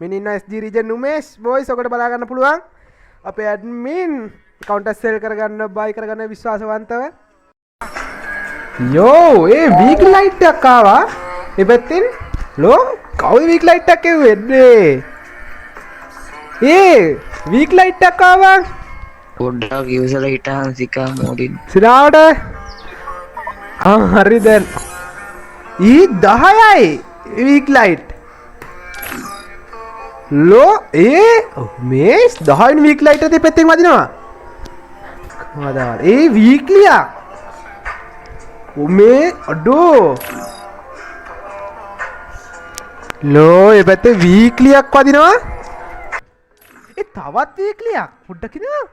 මෙන්න ඉන්නවා SG region Umesh boys. ඔකට බලා ගන්න පුළුවන් අපේ ඇඩ්මින් ඇකවුන්ට් එක සෙල් කරගන්න බයි කරගන්න විශ්වාසවන්තව. යෝ ඒ වීක් ලයිට් එකක් ආවා ඒ පැත්තෙන්. ලෝ කවුද වීක් ලයිට් එකක් එව්වේ? එන්නේ ඒ වීක් ලයිට් එකක් ආවා. පොඩ්ඩක් ඉවසලා හිටහන් සිකා මෝඩින්. සිනාවට ආ හරි දැන් ඊ 10යි වීක් ලයිට්. ලෝ ඒ මේ 10 වෙනි වීක් ලයිට් එකේ පැත්තෙන් වදිනවා. කොහොමද ඒ වීක්ලියක් මේ අඩෝ ලෝ ඒ පැත්තේ වීක්ලියක් වදිනවා. ඒ තවත් වීක්ලියක් පොඩ්ඩක් ඉන්නවා.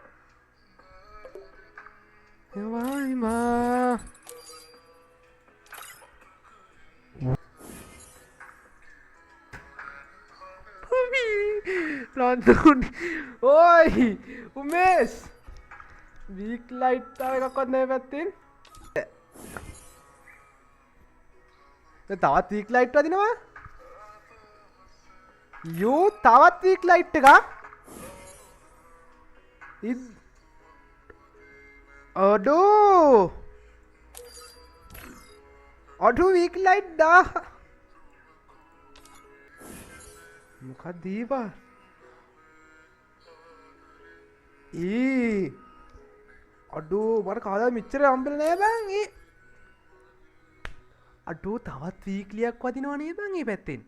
එවායිමා ලන්දුනි ඔයි උමේෂ් වීක් ලයිට් තව එකක්වත් නෑ පැත්තෙන්. දැන් තවත් වීක් ලයිට් වදිනවා. යෝ තවත් වීක් ලයිට් එකක්. අඩෝ අඩෝ වීක් ලයිට් දා මොකක්ද ඊ පාර? ඊ අඩෝ මට කවදාවත් මෙච්චර හම්බෙලා නෑ බං. ඒ අඩෝ තවත් වීක්ලියක් වදිනවා නේ බං ඒ පැත්තෙන්.